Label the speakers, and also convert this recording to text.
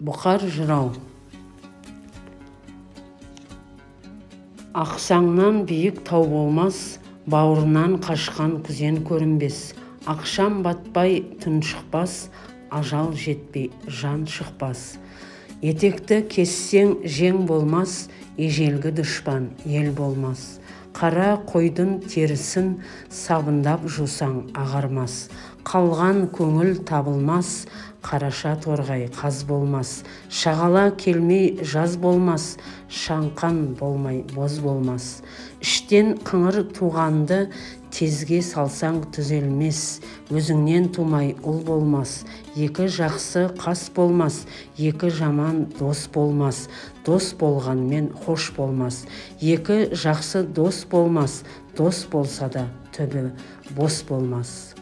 Speaker 1: Бұқар жырау. Ақсаңнан биік тау болмас, бауырынан қашқан күзен көрінбес. Ақшам батпай түн шықпас, ажал жетпей жан шықпас. Етекті кессең жең болмас, ежелгі дұшпан ел болмас. Қара қойдың терісін сабындап жусаң ағармас. Қалған көңіл табылмас, қараша торғай қаз болмас. Шағала келмей жаз болмас, шаңқан болмай боз болмас. Іштен қыңыр туғанды тезге салсаң түзелмес, өзіңнен тумай ұл болмас. Екі жақсы қас болмас, екі жаман дос болмас. Дос болғанмен хош болмас. Екі жақсы дос болмас, дос болса да түбі бос болмас.